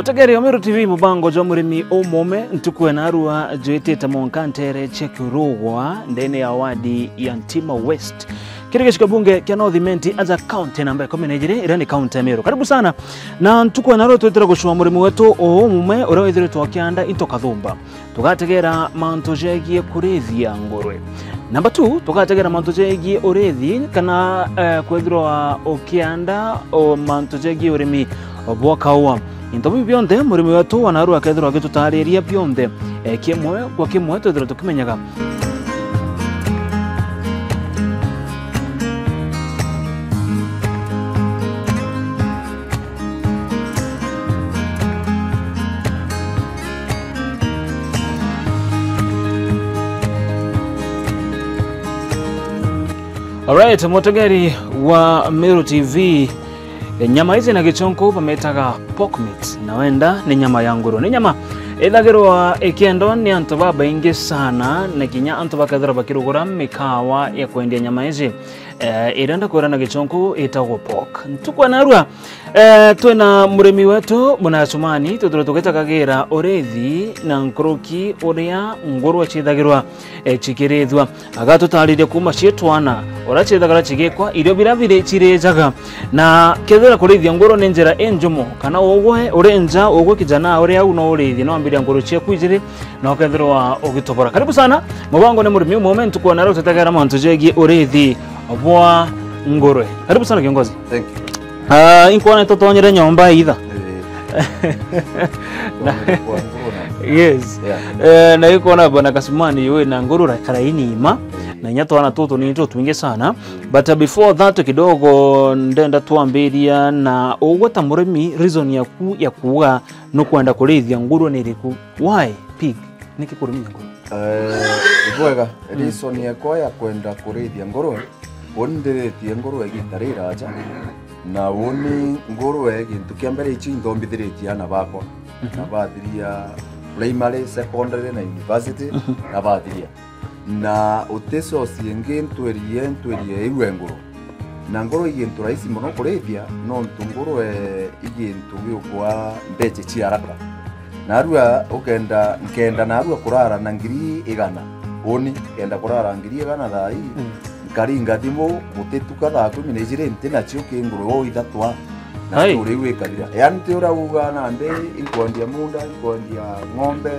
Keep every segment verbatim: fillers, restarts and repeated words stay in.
Tegeri wa Meru T V, mubango jwa murimi umume, ntuku ya narua jwitite mwanka ntere cia Kirugwa, ndene ya wadi ya Ntima West. Kiri giciko bunge kia North Imenti aja kaunti namba ikumi na ijiri, iria ni kaunti ya Meru. Karibu sana. Na ntuku ya narua twitire gucua murimi wetu umume uria withiritwe akianda into kathumba. Tugategera mantu jegie kurithia ngurwe. Number two, tugategera mantu jegie urithi kana, eh, kwithirwa ukianda o mantu jegie urimi bwa kaua. Into biu bionthe murimi wetu wa narua akethirwa agitutariria bionthe, eh, kimwe kwa kimwe twithirwa tukimenyaga. Alright, mutegeri wa Meru T V, nyama iji na gichunku bamitaga pork meat, na wenda ni nyama ya nguru. Ni nyama ithagirwa ikiendwa ni antu babaingi sana, na kinya antu bakethirwa bakirugura mikawa ya kwendia nyama iji. Eh, iria ndakwira na gichunku itagwo pork. Ntuku ya narua, eh, twina murimi wetu Bwana Asumani, twithirwa tugitagagira urithi na nkuruki uria ngurwe ciithagirwa, eh, cikirithua. Agatutariria kuuma cie twana, uria ciithagirwa cigikwa, irio biria biri cirijaga. Na kethira kurithia ngurwe ni njira injumu, kana ugwe uri nja, ugwe kijana uri au no urithie, no ambiria ngurwe ciaku ijiri, na ukethirwa ugitobora. Karibu sana. Mubango ni murimi umume, ntuku ya narua tutegera mantu jegie urithi bwa ngurwe. Karibu sana kiongozi. Thank you. Ah, inkwona tutonyere nyomba either. Eh. Yes. Yeah. Eh, na ikwona bwana Kasumani yu na ngurwe karaini ima. Eh. Na inya twana tutu ni tutwingi sana. But, uh, before that kidogo ndenda twambiria na ugwe ta murimi, reason yaku ya kuuga nukwenda kurithia ngurwe ni iriku? Why pig? Niki kurumia ngurwe? Eh, ibwega, reason yakwa ya kwenda kurithia ngurwe, uni ndiritie ngurwe igita riraja, na uni ngurwe gintu kia mbere icio inthombithiritie ana bakwa, na bathiria primary, secondary na university, na bathiria. Na uti source ingi ntwirie, ntwirie iu e ngurwe. Na ngurwe i gintu rahisi mono kurithia, nontu ngurwe i gintu giukwa mbecha cia haraka. Narua ukenda, nkenda narua kurara na ngiri igana. Uni, nkenda kurara ngiri igana thaa ii, nkaringa thimu, gutituka thaa kumi na ijiri nti nacio ki ngurwe o ithatu a. Na turi iu ikathira. Yaani ti uria uga nandi, inkwendia munda, inkwendia ng'ombe,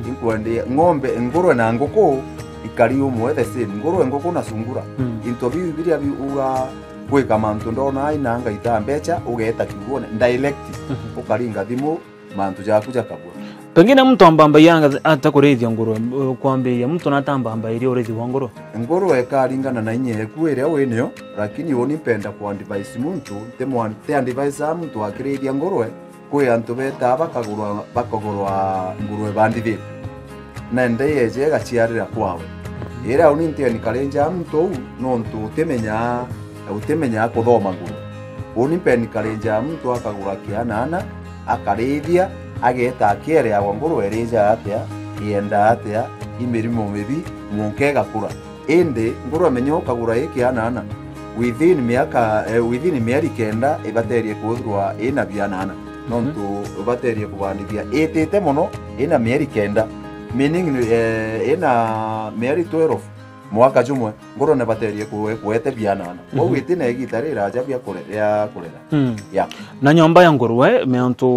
inkwendia ng'ombe, ngurwe na nguku, ikari umwe the same. Ngurwe, nguku na sungura. Into biu biria biuga gwika mantu ndona aina ngaita mbecha, ugeeta kiugone, direct. Ukaringa thimu, mantu jaku jakabua. Pengine muntu ambambagia anga-, ata kurithia ngurwe, uh, kwambiria, muntu natambambairia urithi bwa ngurwe? Ngurwe ikaringana na inya eku iria winio, lakini uni mpenda ku advise muntu, nti mwan-, nti advise a muntu akirithia ngurwe, kwi antu betaa bakagurwa, bakagurwa ngurwe bandithitue. Nende yeje igaciarira kwawe. Iria uni nti encourage a muntu uu, nontu utimenyaa, utimenyaa kuthoma ngurwe. Uni mpe encourage a muntu akagura kianana, akarithia, ageeta akieleagwa ngurwe irija atia, iendaa atia, i mirimo mibi, mwanka igakura. Indi ngurwe menya ukagura i kianana, within miaka, eh, within mieri kenda ibaterie kwithirwa ina bianana. Nontu ibaterie kubandithia itite mono ina mieri kenda. Meaning, eh, ina mieri twelve, mwaka jumwe, ngurwe nibaterie kue-, kuete bianana. Kwou iti na igita riraja bia kure-, ria kurera. Mm. Yeah. Na nyomba ya ngurwe, meantu,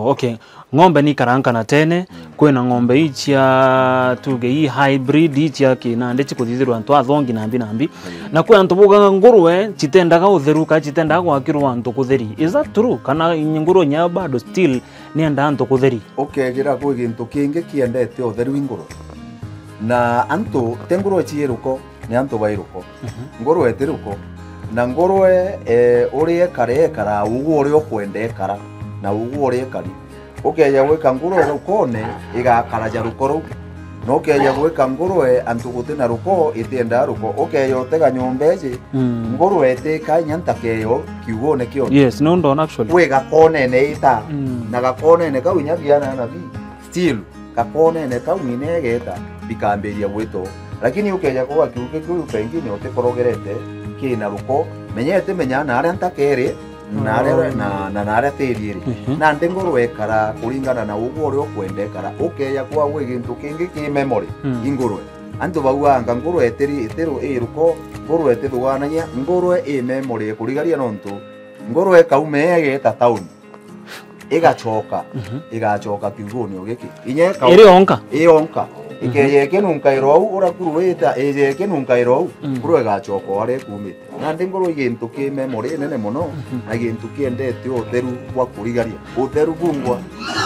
okay, ng'ombe ni ikarankana tene, kwina ng'ombe ii cia, tuge, ii hybrid, ii cia kinandi, cikuthithirwa antu athongi nambi nambi. Na kwi antu baugaga ngurwe citendaga utheru, kana citendaga gwakirwa antu kutheri. Is that true? Kana ngurwe nyayo bado still niendaa antu kutheri? Ukegira kwi gintu kingi kiendete utheru i ngurwe. Na antu, ti ngurwe ci ruko, ni antu bai ruko. Ngurwe ti ruko. Na ngurwe, eh, uria ikara, ikara ugu uria ukwenda ikara, na ugu uria ikari. Ukeja gwika ngurwe rukone, igakara ja ruko ruu. Na ukeja gwika ngurwe antu guti na ruko, itiendaa ruko. Ukeja utega nyomba iji, ngurwe itikaa inya ntakeyo kiugone kionthe. Yes, no, ndona actually. Kwi gakonene ita. Na gakonene kau inya biana na bi, still, gakonene kau inya igeeta, bikambiria gwitwo. Lakini ukeja kuga kiuke kiu pengine utikorogerete, kina ruko, menya itimenyaa na aria ntakeri, na aria, na, na, na aria tiri iri. Mhm. Nandi ngurwe ikara kuringana na ugwe uria ukwenda ikara. Ukeeja kwagwe gintu kingi ki memory, Mm. i ngurwe. Antu bauga anga ngurwe itiri, itiri i ruko, ngurwe itithuganagia, ngurwe i memory ikurigaria nontu ngurwe ikauma igeeta town, igacoka, Mhm. igacoka kiuguni o giki. Inya ikau- Iri yonka? I yonka. Mhm. Ikeeja ikinunkairwa au, uria kuru wita, ije ikinunkairwa au, Mm. kuru igacoka o aria ikumite. Nandi ngurwe i gintu ki memory inene mono, Mhm. na gintu kiendete utheru bwa kurigaria. Utheru bungwa.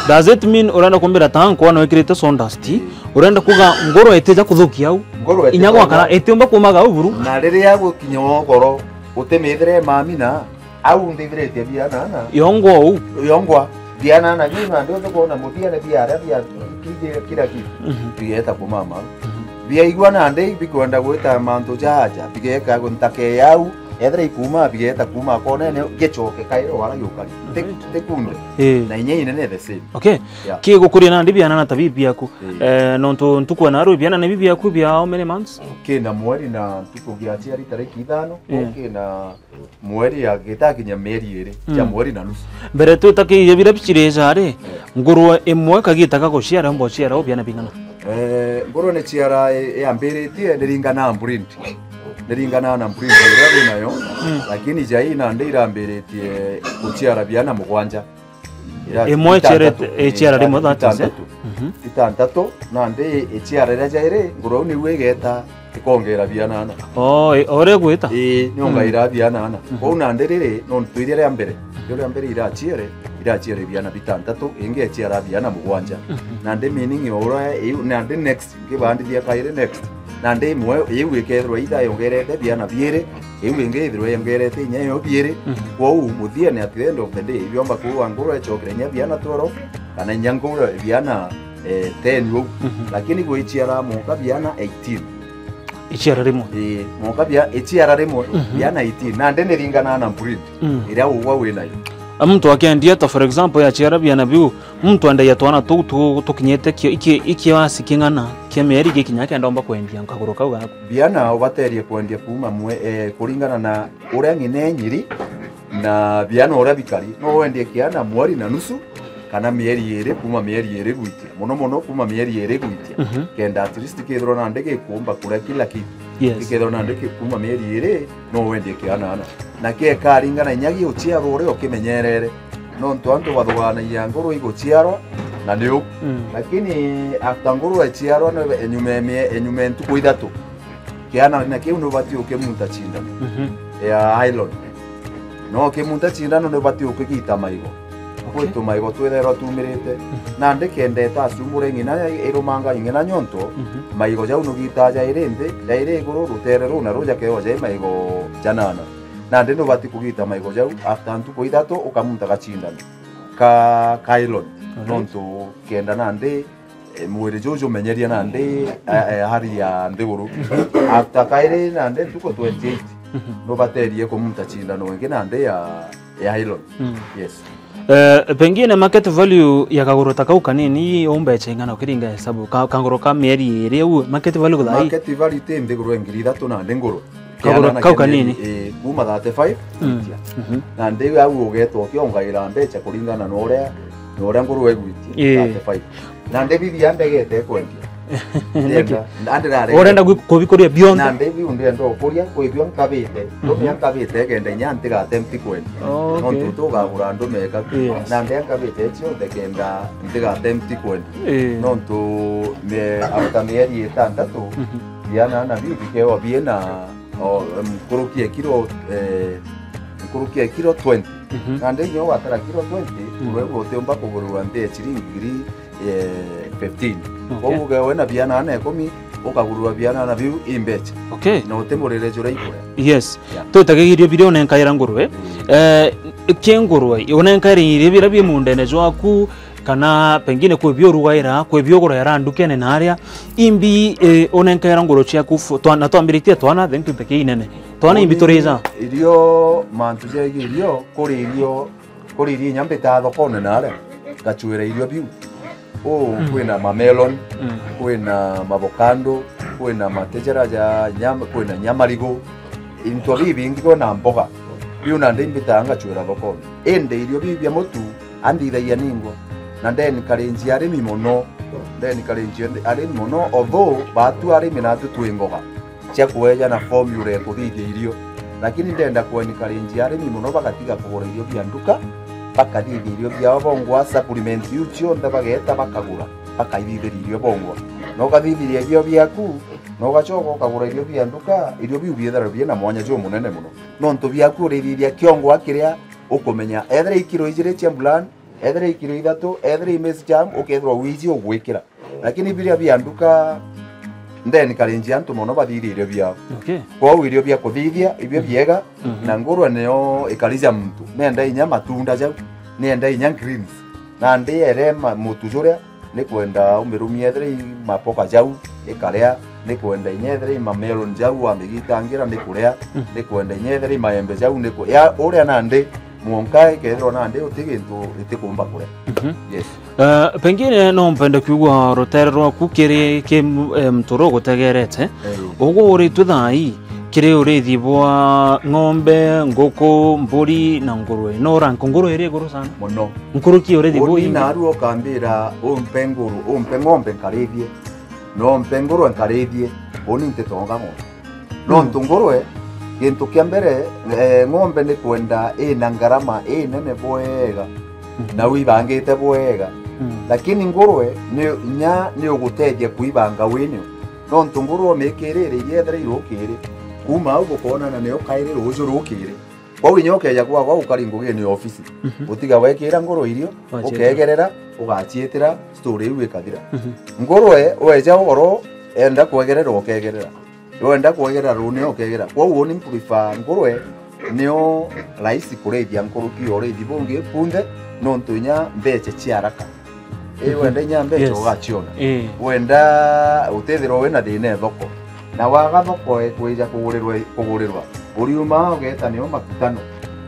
Does it mean urenda kumbira ta nkwa na wikirite sawdust? Mm. Urenda kuga ngurwe itija kuthukia au? Ngurwe inya ititonya. Gwakara, itiumba kumaga au buru? Na riria gukinya ugoro, utimithire mamina, au nthithiritie bianana. Yongwa ou? Yongwa. Bianana biu nandi utikuona muthia ni biaria bia kiji kila kitu. Mhm. Bigeeta kumama. Mhm. Biaigua nandi bikwenda gwita mantu jaaja, bigeeka ntake yau, ethira ikuma, bigeeta kuma konene, gicoke kairi wara giukari. Ti, Alright. ti kunde. Eh. Na inya inene the same. Okay. Yeah. Kigukuria nandi bianana ta bibi biaku. Eh. Eh, nontu ntuku ya naru bianana bibi biaku bia how many months? Kina mweri na ntuku giaciari tariki ithano, Eh. kina mweri ya gitakinya mieri iri, Mm. ya mweri na nusu. Mbere twitakirie biria bicirija ri, Eh. ngurwe imwe kagita ga guciara, umba uciara u biana bing'ana? Eh, ngurwe ni ciara i-, yambiritie, niringana na breed. Niringana na breed iria wi nayo, Mm. lakini jai nandi irambiritie guciara biana mugwanja. Ira-, Imwe iciarite, itantatu. Iciara rimwe, that is, eh? Itantatu. Mhm. Itantatu, nandi iciara iria jairi, ngurwe u niu igeta ikongera bianana. Oh, i-, o uria igwita? Ii, niongaira Mm. bianana. Mhm. Kwou nandi riri, nontu iria ria mbere, iria ria mbere iraciere, iraciere biana bitantatu, ingi iciara biana mugwanja. Mhm. Nandi meaning o uria iu, nandi next, nkibandithia kairi next. Nandi imwe, iu ikethirwa itha yongerete biana biiri, iu ingi ithirwa yongerete inya yo biiri. Mhm. Kwou, muthia ni at the end of the day, ibiomba kuua ngurwe icokere inya biana twelve, kana inya ngurwe biana, eh, ten uu. Mhm. Lakini gwiciara mwanka biana eighteen. Iciara rimwe? Ii, mwanka bia-, iciara rimwe, Mhm. biana eighteen. Nandi niringana na breed, Mm. iria ugwa wi nayo. A, muntu akendia ta, for example, yaciara biana biu, muntu endagia twana tuu tu-, tukinyite kio-, iki-, ikiasi king'ana kia mieri gikinya kenda omba kwendia nkaguru kau gaku? Biana ubaterie kwendia kuuma mwe-, eh, kuringana na uria ng'ina enyiri, na biana uria bikari, no wendie kiana mweri na nusu, kana mieri iri, kuuma mieri iri gwitia. Mono mono kuuma mieri iri gwitia. Mhm. Kenda at least kethirwa nandi gikumba kuria kila kitu. Yes. Gikethirwa nandi ki-, kuuma mieri iri, no wendie kianana. Na kiekaringana inya giuciarwa uria ukimenyerere. Nontu antu bathuganagia nguru iguciarwa, na ni u. Mm. Lakini after nguru eciarwa, no enyume mie-, enyume ntuku ithatu. Kiana na kiu nubati ukimunta cindano Mhm. ya iron. No ukimunta cindano nubati ukigita maigo. Okay. Kwi tumaigo twithairwa tumirite. Mhm. Nandi kenda itacumbure ng'ina irumanga ng'ina nyonto, Mhm. maigo jau nugita jairi nthi, jairi iguru, rutere ruu na ruja kewa jai maigo janana. Nandi nubati kugita maigo jau after ntuku ithatu ukamunta gacindano ka, ka iron. Alright. Nontu kenda nandi eh, mwiri juu jumenyeria nandi, eh, eh, hali ya nthiguru. After kairi nandi ntuku twenty-eight, Mhm. nubaterie kumunta cindano ingi nandi ya, ya iron. Mm. Yes. Eh, pengine market value ya kaguru ta kau kanini, ii umbecha ing'ana ukiringa hesabu? Ka-, kaguru ka mieri iri uu, market value thaa ii? Market value ti nthiguru ya ngiri ithatu nandi nguru. Kaguru Kiana na kau kia mieri, kanini. Eh, kuuma thirty-five Mm. gwitia. Mhm. Nandi au ugeeta ukiongaira mbecha kuringana na uria, na uria nguru egwitia, Ii. thirty-five. Nandi bibi andegete kwendia. Niki? Ndienda, nandi ndarega. Urenda gwi-, kubikuria bionthe? Nandi biu ndienda ukuria, kwi bio nkabite. Mhm. Ndumia nkabite, kenda inya ntiga attempt kwendia. Oh, okay. Nontu tugagura ndume eka. Yes. Nandi nkabite cionthe kenda ntiga attempt kwendia. Ii. Nontu me-, after mieri itantatu, Mhm. biana na biu bikewa biena, o, em, nkuruki ya kiro, eh, nkuruki ya kiro twenty. Mhm. Nandi inya ugatara kiro twenty, Mm. urauga utiumba kugurwa nthi ya ciringi ngiri, eh, fifteen. Okay. Kwou ugewe na biana na ikumi, ukagurwa biana na biu i mbecha. Okay. Na utimurire juria ikuria. Yes. Yeah. Twitagigirio biria unenkaira ngurwe. Mm. Eh, ki ngurwe, unenkaira iria biria bi mundene jwaku, kana pengine kwi bio urugaira, kwi bio uguraira ndukene na aria, imbi, eh, unenkaira nguru ciaku fu-, twa-, na twambiritie twana, then twite ki inene. Twana imbi turija? Irio, mantu jegi irio, kuri irio, kuri irio inya mbita thokone na aria, ngacuira irio biu. Uu, Mm. kwina mamelon, Mm. kwina mavokando, kwina matejera ja nyama, kwina nyamarigu. Into bibingi kwina mboga. Biu nandi mbitaga ngacwira thokone. Indi irio biu bia mutu anthithagia ningwa. Na ndencourage arimi mono. Ndencourage arimi mono, although baatu arimi naatu twi ngoga cia kweja na formula ya kuthithia irio. Lakini ndenda kwencourage arimi mono bagatiga kugura irio bia nduka, bakathithia irio biao bongwa, supplement iu cionthe bageeta bakagura, bakaithithiria irio bongwa. Na ukathithiria irio biaku, na ugacoka ukagura irio bia nduka, irio biu biethirwa biina mwanya jumunene mono. Nontu biaku urithithia kiongwa kiria ukumenya, ethira i kiro ijiri cia bland, ethira i kiro ithatu, ethira i maize germ, ukethirwa wiji ugwikira. Lakini biria bia nduka, ndencourage antu mono bathithie irio biao. Okay. Kwou irio bia kuthithia, ibio biega, na ngurwe nio ikarija muntu. Nenda inya matunda jau, nenda inya greens. Nandi ere ma-, mutu juria, ni kwenda umirumie ethira i mapoka jau, ikaria, ni kwenda inya ethira i mamelon jau, wamigitangira, ni kuria, ni kwenda inya ethira i maembe jau, ni ku-, ya, uria nandi, mwonka ikethirwa nandi uti gintu itikumba kuria. Mhm. Yes. Eh, pengine no mpende kwigua rutere rwaku kiri ki, eh, muntu uru ugutegerete. Eh. Uguritwe thaa ii kiri urithi bwa ng'ombe, nguku, mburi na ngurwe. No rank ngurwe iri iguru sana? Mono. Nkuruki urithi bwa uni ingi? Naru ukambira, umpe nguru, umpe ng'ombe nkarithie. No mpe ngurwe nkarithie. Uni ntitonga ng'ombe. Nontu ngurwe, gintu kia mbere, eh, ng'ombe ni kwenda ina ngarama inene bwega, na wibangite bwega. Lakini ngurwe ni, nya ni ugutethia kwibanga winio. Nontu ngurwe umikirire iria ethira irukiri, kuma au gukonana nio kairi ruju rukiri. Kwou inya ukeja gwakwa ukari ngugine ofisi. Utiga wekira ngurwe irio, ukegerera, ugaciitira, story iu ikathira. Ngurwe, weja oro, enda kwegerera, ukegerera. Wenda kwegerera runi ukegera. Kwou uni mprefer ngurwe nio rahisi kurithia nkuruki ya urithi bungi bunthe, nontu inya mbeca cia haraka. Ii, wenda inya mbeca ugaciona. Wenda utethirwa wina thina ethoko. Na waga thoko ekwija kugurirwa, kugurirwa. Uriuma ugeta nio makutano.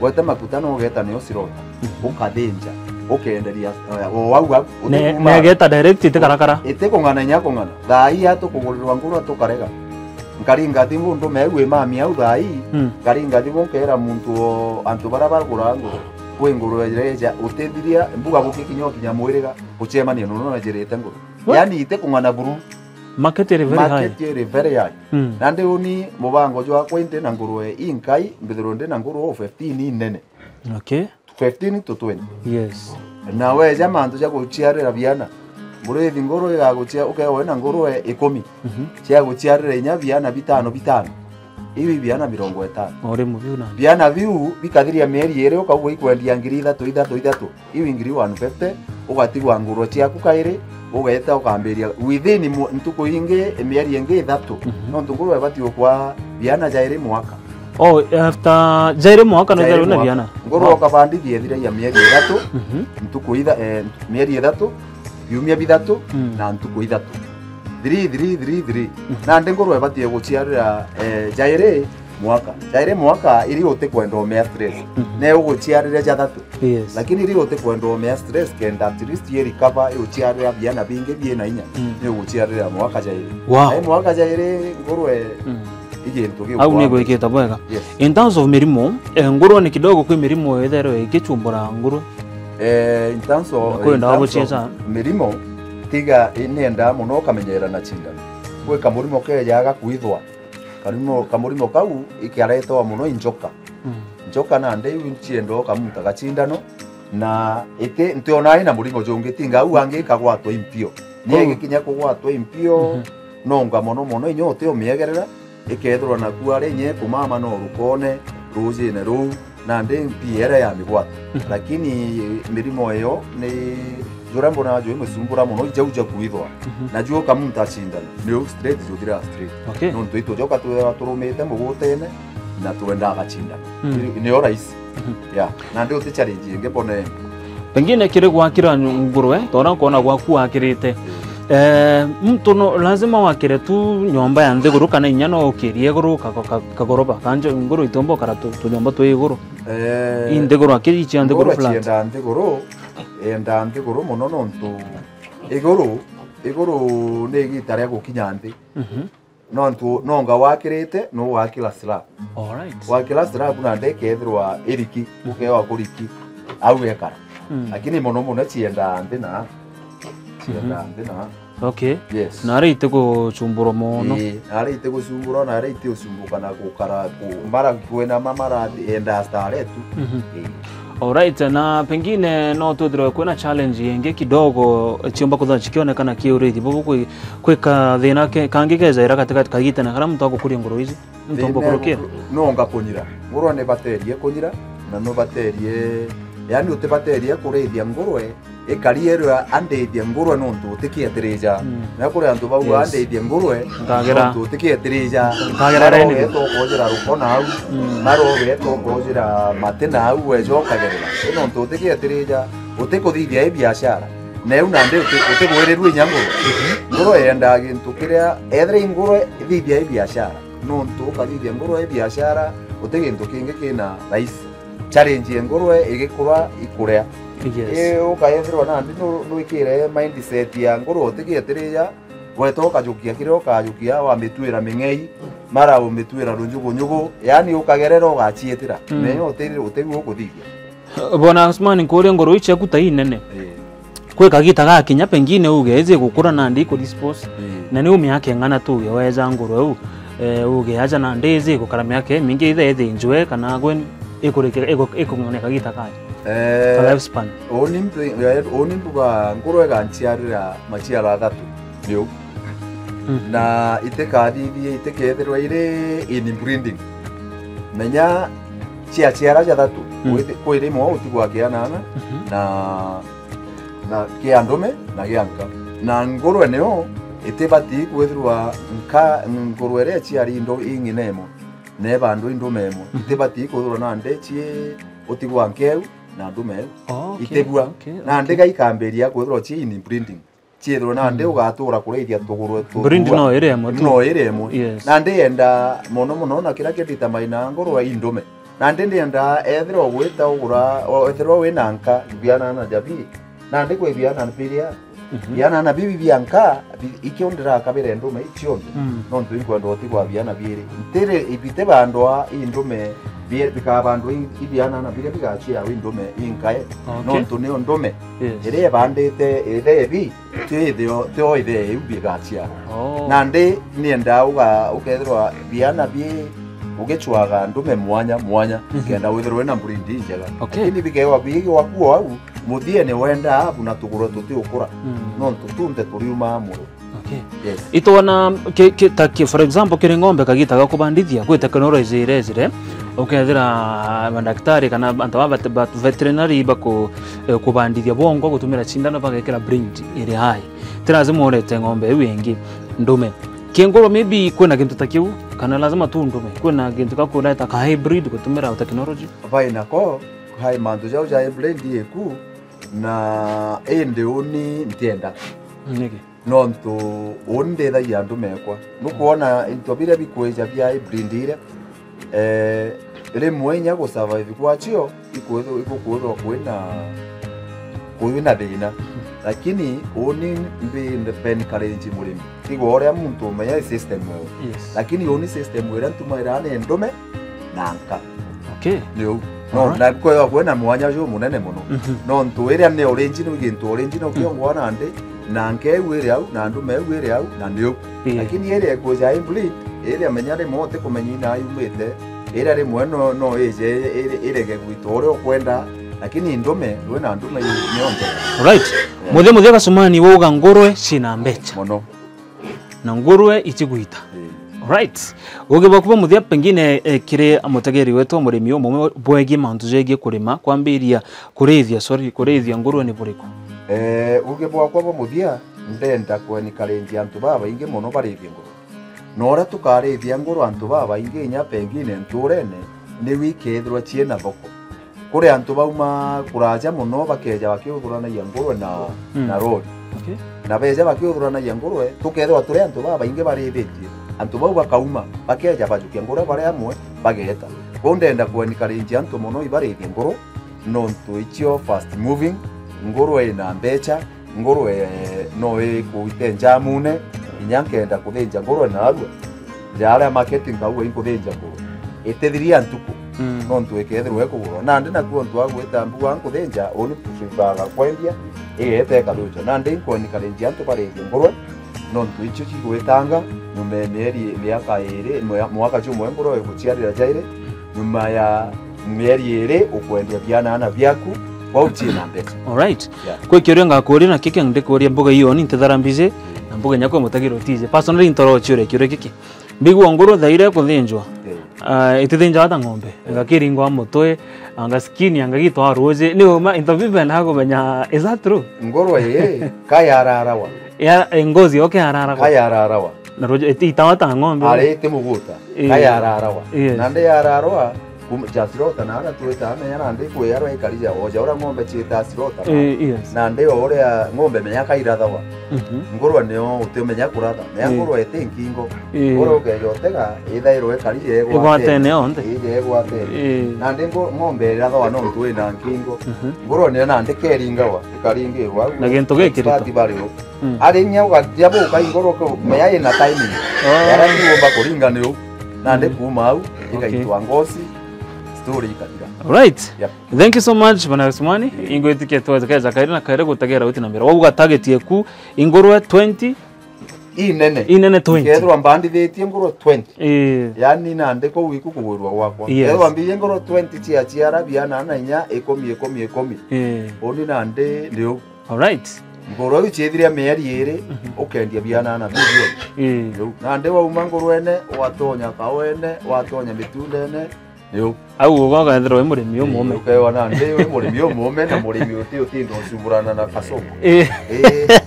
Wete makutano ugeta nio sirota. Ukathinja. Ukenderia, eh, o au au. Ne-, negeta direct iti karakara. Iti kung'ana inya kung'ana. Thaa ii atukugurirwa ngurwa tukarega. Nkari ngathi ngundu meu imami au thaa ii, nkari ngathi gunkeera muntu o antu baria bagura nguru, kwi nguru ireja, utithiria mbuga bukikinya ukinya mwiriga, ucemania nunu najirite nguru. Yaani iti kung'ana buru. Market iri very high. Market iri very high. Nandi uni mubango jwakwa indi na ngurwe inkai, mbithirwe ndi na nguru fifteen inene. Okay. Fifteen to twenty. Yes. Na weja mantu ja guciarira biana, murithi nguru igagucia-, ukewa wina ngurwe ikumi, cia guciarira inya biana bitano bitano, ibi biana mirongo itano. Uri mubiu na biana biu bikathiria mieri iri, ukaugua ikwendia ngiri ithatu, ithatu, ithatu, iu ngiri one fifty, ugatigwa ngurwe ciaku kairi, ugeeta ukambiria within mu-, ntuku ingi, mieri ingi ithatu. Nontu ngurwe ibati ukwa biana jairi mwaka. Oh, after jairi mwaka no jairi na biana. Nguru ukabandithia ithiragia mieri ithatu, ntuku itha-, eh, mieri ithatu, biumia bithatu, na ntuku ithatu. Three, three, three, three. Nandi nguru ibatie guciarira, eh, jairi mwaka. Jairi mwaka iri utikwenda umea stress. Ne uguciarire jathatu. Yes. Lakini iri utikwenda umea stress kenda at least ye recover, iguciarira biana bingi biina inya. Ni uguciarira mwaka jairi. Wow. Jairi mwaka jairi ngurwe i gintu giu. Au ni gwikite bwega. Yes. In terms of mirimo, eh, ngurwe ni kidogo kwi mirimo itherwe igichumbura ngurwe. Eh, in terms of, na kwi ndawa gucica mirimo, tiga niendaa muno ukamenyera na cindano. Kwi kamurimo kejaga kwithwa. Kamurimo, kamurimo kau ikiaretwa muno i njoka. Njoka nandi iu nciendwa ukamunta gacindano, na iti ntiona ina murimo jungi, tinga au angi ikagwatwa impio. Ni igikinya kugwatwa impio, nonga mono mono, inya uti umiegerera, ikethirwa naku ari inya ikumama no rukone, rujine ruu, nandi mpia iria ya migwata. Lakini mirimo iyo ni juria mbonaga jwi mucumbura mono, ijau ja kwithwa. Na juo kamunta acindana, niu straight juthira straight. Okay. Nontu itujoka twethagwa turumite mugutene, na twenda agacindana. Ni-, niyo rahisi. Yeah. Nandi uti challenge ingi mbone. Pengine kiri gwakira nyu-, ngurwe, tora ukona gwaku wakirite. Eh, mtu no, lazima wakire tu nyomba ya nthiguru kana inya no ukirie iguru ka-, ka-, ka-, kagoroba. Kanje nguru itomba ukara tu-, tunyomba twi iguru. Eh, i nthiguru, akiri cia nthiguru nguru flat. Cienda nthiguru, enda nthiguru mono nontu iguru, iguru ni igita ria gukinya nthi. Nontu nonga wakirite, nugakira slab. Alright. Wakira slab nandi ikethirwa iriki, ukewa kuriki, au ekara. Mm. Lakini mono mono ciendaa nthi na, ciendaa Mhm. nthi na. Okay. Yes. Na aria itigucumburwa mono. Ii, na aria itigucumburwa, na aria itiucumbuka na gukara ku-, mara kwina ma mara endaa stare tu. Mhm. Ii. Alright, na pengine no twithirwe kwina challenge ingi kidogo ciumba kwithirwa cikionekana ki urithi bubu kwi-, kwika thina ke-, kangi kejaira katikati kagitene karia muntu agukuria nguru ici? Muntu Thina umba kurukia? Nonga kunyira. Ngurwe nibaterie kunyira, na nubaterie, yani utibaterie kurithia ngurwe, ikari erwa andithie ngurwe nontu utikietirija. Mm. Na kuri antu bauga Yes. andithie ngurwe Nkagera. nontu utikietirija. Nkagera Mara reni. Ugeta ukojira ruko nau, Mm. mara ugeta ukojira mati nau, weja ukagerera. I nontu utikietirija, utikuthithia i biashara. Na iu nandi uti-, utigwirirue inya ngurwe. Ngurwe yendaa gintu kiria, ethira i ngurwe ithithia i biashara. Nontu ukathithia ngurwe i biashara, uti gintu kingi kina raisi. Challenge ya ngurwe igikura ikuria. Yes. Ii, ukaethirwa nandi nu-, nwikire mindset ya ngurwe utigietirija, weta ukajukia kiria ukajukia, wamituira ming'ei, mara umituira runjugunyugu, yani ukagerera ugaciitira. Mm. Menya uti-, utigua ukuthithia. Bwana Asmani, nkuuria ngurwe iu ciaku ta inene. Ii. Kwi kagita gakinya pengine uge iji gukura nandi iku dispose. Ii. Na ni u miaka ing'ana tuge weja ngurwe u, eh, uge aja nandi iji gukara miaka imingi ithe ithinjwe kana gwe ikurike-, iku-, ikung'ania kagita kayo? Eh, ka lifespan. Uni mbu-, eh, uni mbuga ngurwe iganciarira maciara athatu. Niu. Mm. Na itikathithie, itikethirwa iri in breeding. Menya ciaciara jathatu, Mm. kwi-, kwi rimwe utigwa kianana, Mhm. na, na kia ndume na gia nka. Na ngurwe niyo itibatii kwithirwa nka, ngurwe iria iciari indo ing'ina imwe, na ibandu i ndume imwe. Mhm. Itibatii kwithirwa nandi ci utigwa nkeu na ndume iu. Oh, okay, itibua. Okay, nandi okay. Gaikambiria kwithirwa ci in breeding. Ciithirwe nandi Mm. ugatura kurithia tugurwe tu-, Breed tua. No iri imwe tu. No iri imwe. Yes. Nandi yenda mono mono na kiria kidetermine ngurwe i ndume. Nandi ndienda ethirwa ugwita ugura, o-, ethirwa wina nka, bianana jabi. Nandi kwi bianana biria, Mhm. bianana bibi bia nka, bi-, ikio ndirakabire ndume i cionthe. Mm. Nontu inkwenda utigwa biana biiri. Ntiri, ibite bandwa i ndume, bi-, bikabandwa i, i bianana biria bigaciawa i ndume i nkae. Okay. Nontu nio ndume. Yes. Iria ibandite ithe ibi, tio ithio, tio ithe iu bigaciara. Oh. Nandi nienda uga-, ukethirwa biana bi ugicwaga ndume mwanya mwanya, Mhm. kenda withirwe wina breed injega. Okay. Lakini bikewa bigwa kuo au, muthiene wenda abu na tugurwe tutiukura. Mm. Nontu tunthe turiumaa muru. Okay. Yes. Itwona ki, ki, ta ki, for example, kiri ng'ombe kagita ga kubandithia, kwi technology irejire, ukethira mandaktari kana antu ba vet-, ba veterinary baku-, eh, kubandithia bwongwa gutumira cindano bagekira breed iri hai. Ti lazima urete ng'ombe iu ingi ndume. Kinguru maybe kwina gintu ta kiu, kana lazima tu ndume? Kwina gintu ga kureta ka hybrid gutumira technology? Bai nako, hai mantu jau ja hybrid iku, na indi uni ntienda. Niki? Nontu uni ndithagia andu mekwa. Nukwona into biria bikwija bia hybrid iria, eh, rimwe inya gusurvive gwacio ikwithirwa, igukwithirwa kwina, kwina thina. Lakini uni mbi encourage murimi. Tigwa uria muntu umenya i system uu. Yes. Lakini uni system iria ntumagira ni ndume na nka. Okay. Niu. No, alright. Na kwithirwa kwina mwanya jumunene muno. Mhm. Nontu iria ni original, gintu original, mm, kiongwa nandi, na nka iu iri au, na ndume iu iri au, na niu. Yeah. Lakini iria ikwija i breed, iria menya rimwe utikumenya ina yumite, iria rimwe no, no ije iri-, irege gwitwa uria ukwenda, lakini ndume, wina ndume i-, nionthe. Right. Yeah. Muthia muthia Gacumani wauga ngurwe cina mbecha. Muno. Na ngurwe itigwita. Ii. Right. Ugi bwaku bwa muthia pengine, eh, kiri mutegeri wetu murimi umwe bwegie mantu jegie kurima, kwambiria kurithia, sorry, kurithia ngurwe ni buriku? Eh, ugi bwakwa bwa muthia, ndenda ku encourage antu babaingi muno barithie ngurwe. Na uria tukarithia ngurwe antu babaingi inya pengine nturene, niu ikethirwa ciina thoko. Kuri antu bauma kuraja muno bakeja bakiuthuranagia ngurwe na, mm, na rori. Okay. Na beja bakiuthuranagia ngurwe, tukethirwa turi antu babaingi barithitie. Antu bau bakauma, bakeja bajukia ngurwe bari amwe, bageta. Kwou ndenda ku encourage antu muno ibarithie ngurwe, nontu icio fast moving, ngurwe ina mbecha, ngurwe no ikugite njamune, inya nkenda kuthinja ngurwe narua, Ja aria marketing kauga inkuthinja ngurwe. Itithiria ntuku. Mm. Nontu ikethirwa ikugurwa. Nandi naku ontu wa gwita mbuga nkuthinja, uni tucibanga kwendia, igeta ikathuja. Nandi inkwoni karinji antu barithie ngurwe, nontu icio cigwitanga, nyuma ya mieri, miaka iri, mwa-, mwaka jumwe ngurwe iguciarira jairi, nyuma ya mieri iri ukwendia bianana biaku, kwou ciina mbeca. Alright. Yeah. Kwi kiuria ngakuria na kiki ndikuria mbuga iyo ni ntithara mbizi, na mbuga nyakwa mutagiro tije. Personally ntoro ciuria kiuria kiki. Mbigua nguru thaire kuthinjwa. Eh. Ah, itithinjaga ta ng'ombe. Eh. Anga kiringwa mutwe, anga skin, anga gitwa ruji. Ni uma into bibi na kumenya, is that true? Nguru ii, kayararawa. Ya, eh, ngozi yoke araragwa. Kayararawa. Na ruji, iti itawa ta ng'ombe. Ari iti muguta. Eh. Kayararawa. Yes. Na ndi yararawa, kum-, ja slaughter na ara twita menya na ndi kwiyarwa ikarija, oja ura ng'ombe ciita slaughter. Eh, yes. Na ndi o uria ng'ombe menya kairathagwa. Mhm. Ngurwe nio utimenya kuratha. Menya Eh. ngurwe iti nkingo. Eh. Ngurwe ukeja utega, ithairwe ikarija igwatene. Igwatene yonthe. Ije igwatene. Eh. Na ndi ngu-, ng'ombe irathagwa nontu ina nkingo. Mhm. Ngurwe nio nandi keringawa, ikaringirwa au. Na gintu gikirito. Expert bari o. Mm. Ari nya ugatia buka ingoro ko meya ina timing. Oh. Ara ni womba kuringa ni u. Nandi Mm. kuma au, Okay. igaitwa ngosi, story ikathira. Alright. Yep. Thank you so much, Bwana Usmani. Mm. Ingwitikia tweze keza kairi na kairi gutegera uti na mbere. Wauga target yeku ingurwe twenty? Inene. Inene twenty. Ikethirwa mbandithitie ngurwe twenty. Eh. Yani nandi kuu iku kugwirwa gwakwa. Yes. Ethirwa mbirie ngurwe twenty cia ciara biana na inya ikumi, ikumi, ikumi. Eh. Uni nandi ni u. Alright. Ngurwe iu ciithire mieri iri, Mhm. ukendia bianana milioni. Ii. Riu, nandi wauma ngurwene, watonya kawene, watonya mitundene, riu. Au uga ukethirwa wi murimi umume. Ii, ukewa nandi wi murimi umume na murimi uti utinda ucumburana na kasongo. Ii. Ii.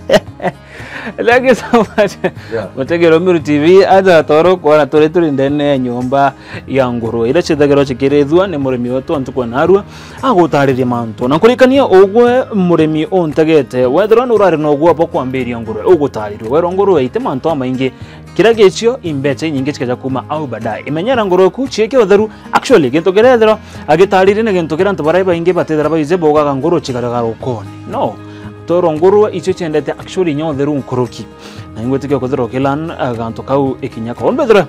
Thank you so much. Yeah. Mutegero Miru T V, aja toro kwona turi turi ndene ya nyomba ya ngurwe, iria ciithagirwa cikirithua ni murimi wetu wa ntuku ya narua, agutaririe mantu. Na nkurikania ugwe murimi untegete, wethirwa ni urari na ugwe bwa kwambiria ngurwe, ugutaririe. Werwa ngurwe iti mantu amaingi, kiria gicio imbecha inyingi cikeja kuma au baadaye. Imenyera ngurwe ku, ciike utheru. Actually, gintu kiria ethirwa agitaririe ni gintu kiria antu baria baingi batithira baije baugaga ngurwe cigaragara ukoni. No, twerwa ngurwe icio ciendete actually inya utheru nkuruki. Na ingwitikia kwithirwa ukilan, eh, gantu kau ikinya kau. Undu ethirwa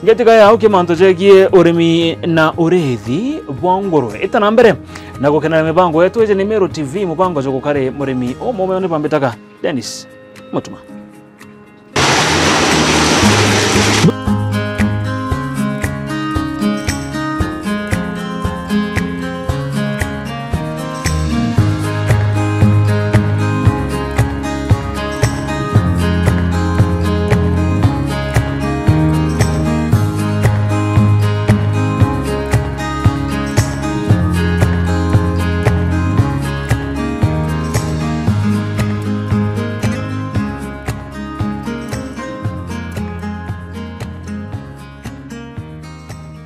ngetiga yau ki mantu jegie urimi na urithi bwa ngurwe. Ita na mbere na gukenera mibango yetu. Iji ni Meru T V, mubango jwa gukari murimi umume ni bambitaga Dennis Mutuma.